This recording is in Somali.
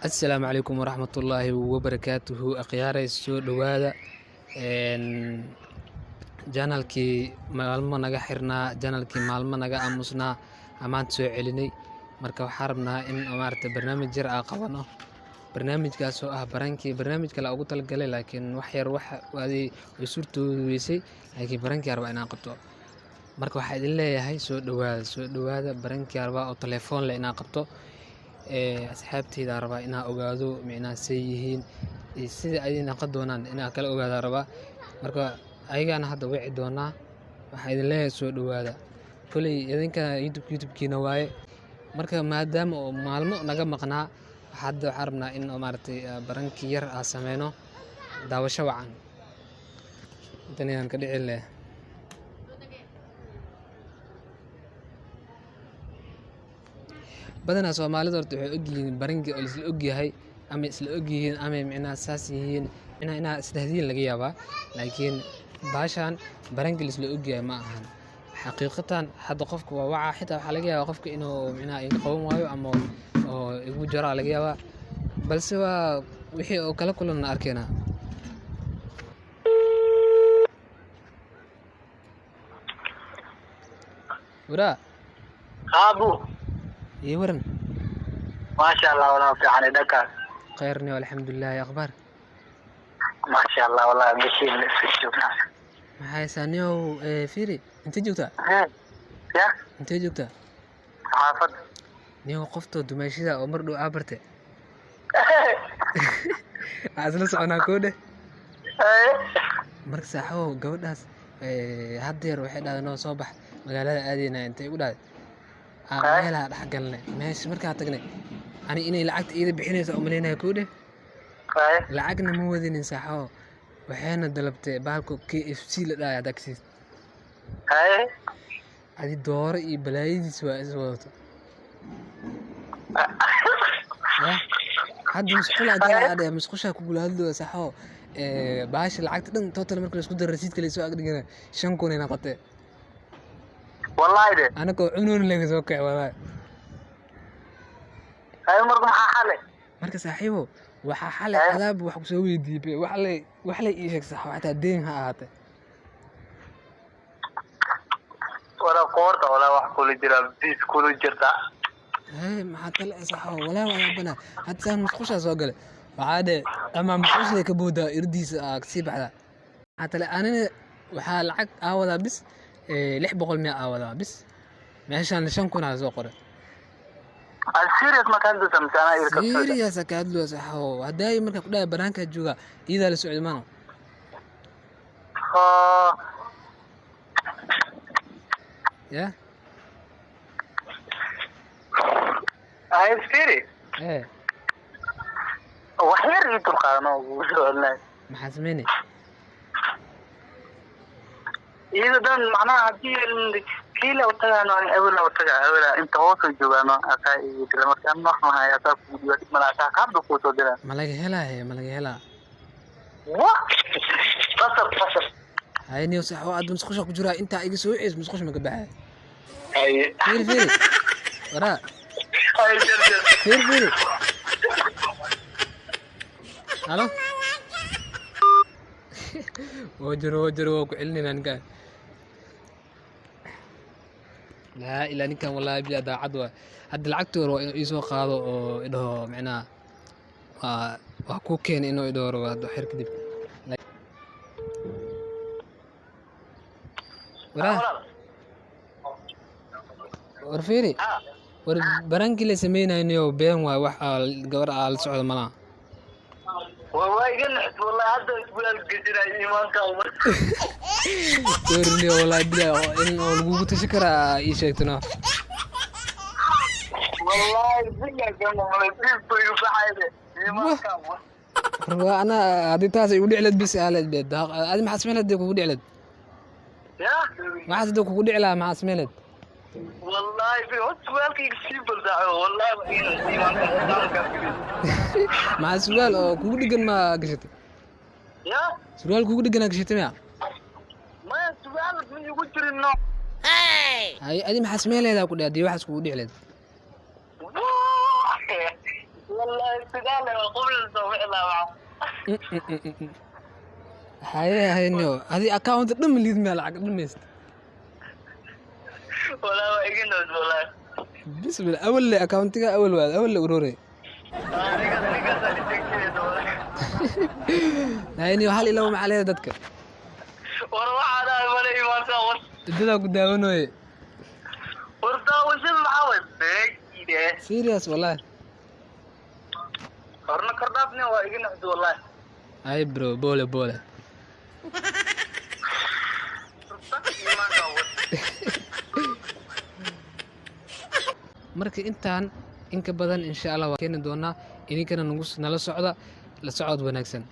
Assalaamu calaykum waraxmatullaahi wabarakaatuhu. Akhyaaray, soo dhowaada. Channelkii maalmo naga xirnaa, channelkii maalmo naga aamusnaa, amaanta soo celinay. Marka waxaa rabnaa in maaragtay barnaamij yar aa qabano, barnaamijkaas oo ah prank-kii. Barnaamij kale ugu talagalay, laakiin wax yar wax adi way suurtoobi weysay, laakiin prank-kii rabaa inaan qabto. Marka waxaa idin leeyahay soo dhowaada, soo dhowaada. Prank-kii rabaa oo telefoon leh inaan qabto. Asxaabteyda rabaa inaan ogaado micnaha say yihiin iyo sida ay noqon doonaan inaan kala ogaada rabaa. Marka ayagana hadda wici doonaa. Waxaa idin leeyahay soo dhowaada. Koley idinka YouTube-kiina waaye. Marka maadaama oo maalmo naga maqnaa, hadda waxaan rabnaa in maaragtay prank-ki yar aan sameyno. Daawasho wacan. Intan ayaan ka dhici leh. Badanaa Soomaalida horta waxay ogyihiin prank-ki oo isla ogyahay ama isla ogyihiin ama micnaha saas yihiin, micnaha inaa isdhahdiin laga yaabaa, laakiin baashaan prank-ki la isla ogyahay ma ahan xaqiiqatan. Hadda qofka waa wacaa, xitaa waxaa laga yaabaa qofka inuu micnaha iga qaban waayo ama oo igu jaraa laga yaabaa, balse waa wixii oo kala kulanna arkeynaa. Waraa. Aabu. Iyo waran. Maasha Allah, walaa fiican dhankaas. Khayrni, alxamdulilah. Akhbaar? Maasha Allah, walaa bishii la iska joognaa. Maxaa haysaa niyow? Fiiri, intee joogtaa? Ya. Intee joogtaa? Xaafad. Niyow, qoftoo dumaashida oo mar dhow aa barte waxaa isla soconaa koo dheh. Marka saaxiibow, gabadhaas haddeer waxay dhahday, "Noo soo bax, magaalada aadeyna." Intay igu dhahday aan meelaha dhex galnay. Meesha markaa tagnay, ani inay lacagta iida bixinaysa umaleynaya koo dheh. Lacagna ma wadinin saaxiibow, waxayna dalabtay bahalka KFC la dhahay. Haddaa kasiis adi dooro iyo balaayadiis waa is wadato. Ya hadda musqul adaa adhe, musqushaa kugula hadlooya saaxiibow. Bahasha lacagta dhan total marka laisku daro, rasiidka laysoo agdhigana 5,000 ay noqotee. Wallahi de. Anagoo cunoon laga soo kaci wallahi. Haye, marka maxaa xale? Marka saaxiibow, waxaa xalay adaab wax kusoo weydiiyey, wax lay ii sheeg saaxiibo, xataa deen ha ahaatee. Walaa qoorta, walaa wax kula jira, bis kula jirta. Haye, maxaa tale saaxiibo? Walaa waa yaabana. Hadda saan musqushaa soo galay, waxaa dhe ama musqusha ka boodaa, irdiisa aa kasii baxdaa. Maxaa tale? Anina waxaa lacag aa wadaa bis 600 miya aa wadaa bis, meeshaan 5,000 aa soo qoray. Serious ma ka hadlaysa mise anaa irka? Serious ka hadloo saaxiibo. Haddaay markaa ku dhahay banaankaa jooga, iyadaa la socday maana. Ya. Haye, firi. Ee. Wax yar ii dulqaadano, ugu soo celinay. Maxaa sameynay? Iyada dhan macnaha haddii kiila utagaano, ani awela utaga, awela inta hoos joogaano asaa ii dira. Marka an wax mahay asaa kugu dhiba, dhib mala, asaa hadda kuu soo dira. Ma laga helaa he? Ma laga helaa? Wa qasab, qasab. Haye niyow saaxiibo, hadda musqusha ku jiraa, intaa iga soo wiciis musqusha ma ka baxay. Haye. Fiiri, fiiri, waraa. Haye, jar jar. Fiiri, fiiri. Halo, woo jiro, woo jiro, waa ku celinayna ninkaan. Laa ilaa ninkan, wallahi bilaa daacad waay. Hadda lacagta hore waa inuu iisoo qaado oo idhaho micnaha waa kuu keenay, inuu idhaho rabo hadda xir kadib. Waraa, war fiiri, war prank-kii la sameynaynayo been waay. Wax aa gabar aa la socdo malaha. Waa iga naxis wallahi, hadda isbulaal gejinay iimaanka. Sorry wallahi bilaa in oo lagugu tashi karaa ii sheegtano. Wallahi bilaa kama malay dhibku igu baxayde iimaanka. War ana haddii taas igu dhici lahayd bis aa leed be adi maxaa sameyn lahayd kugu dhici lahayd? Ya. Maxaas haddii kugu dhici lahaa, maxaa sameyn lahayd? Wallahi bi hot surwaalka iga sii baldaaco, wallahi waa iga naxis iimaanka iimaanka. Maxaa surwaal oo kugu dhigan ma gashatay? Ya. Surwaal kugu dhiganaa gashatay miya? Maya, surwaal ma igu jirin no. Hay, adi maxaa sameyn lahayd ku dhici haddii waxaas kugu dhici lahayd? Wallahi. Wallahi sidaa le waa qubla soo wici lahaa. Haye hayniyo, adi account dhan ma liid, miyaa lacag dhamayst? Wallahi waa iga noos wallahi. Bismillah, awal le accountiga awal waad awal le urore. Ninkaas ninkaas dhigteeda wallahi. Hayniyo, hal ilaw maxaa leedahay dadka? War waxaa dhahay mala imaantaa war. Dadaa ku daawanoye. War daawashada maxaa way beegide. Serious wallahi. Horna kordhaafni waa iga noxdi wallahi. Ay bro, pole pole. Imaantaa war. Marka intaan in ka badan insha Allah waa keeni doonaa, idinkana nagu nala socda, la socod wanaagsan.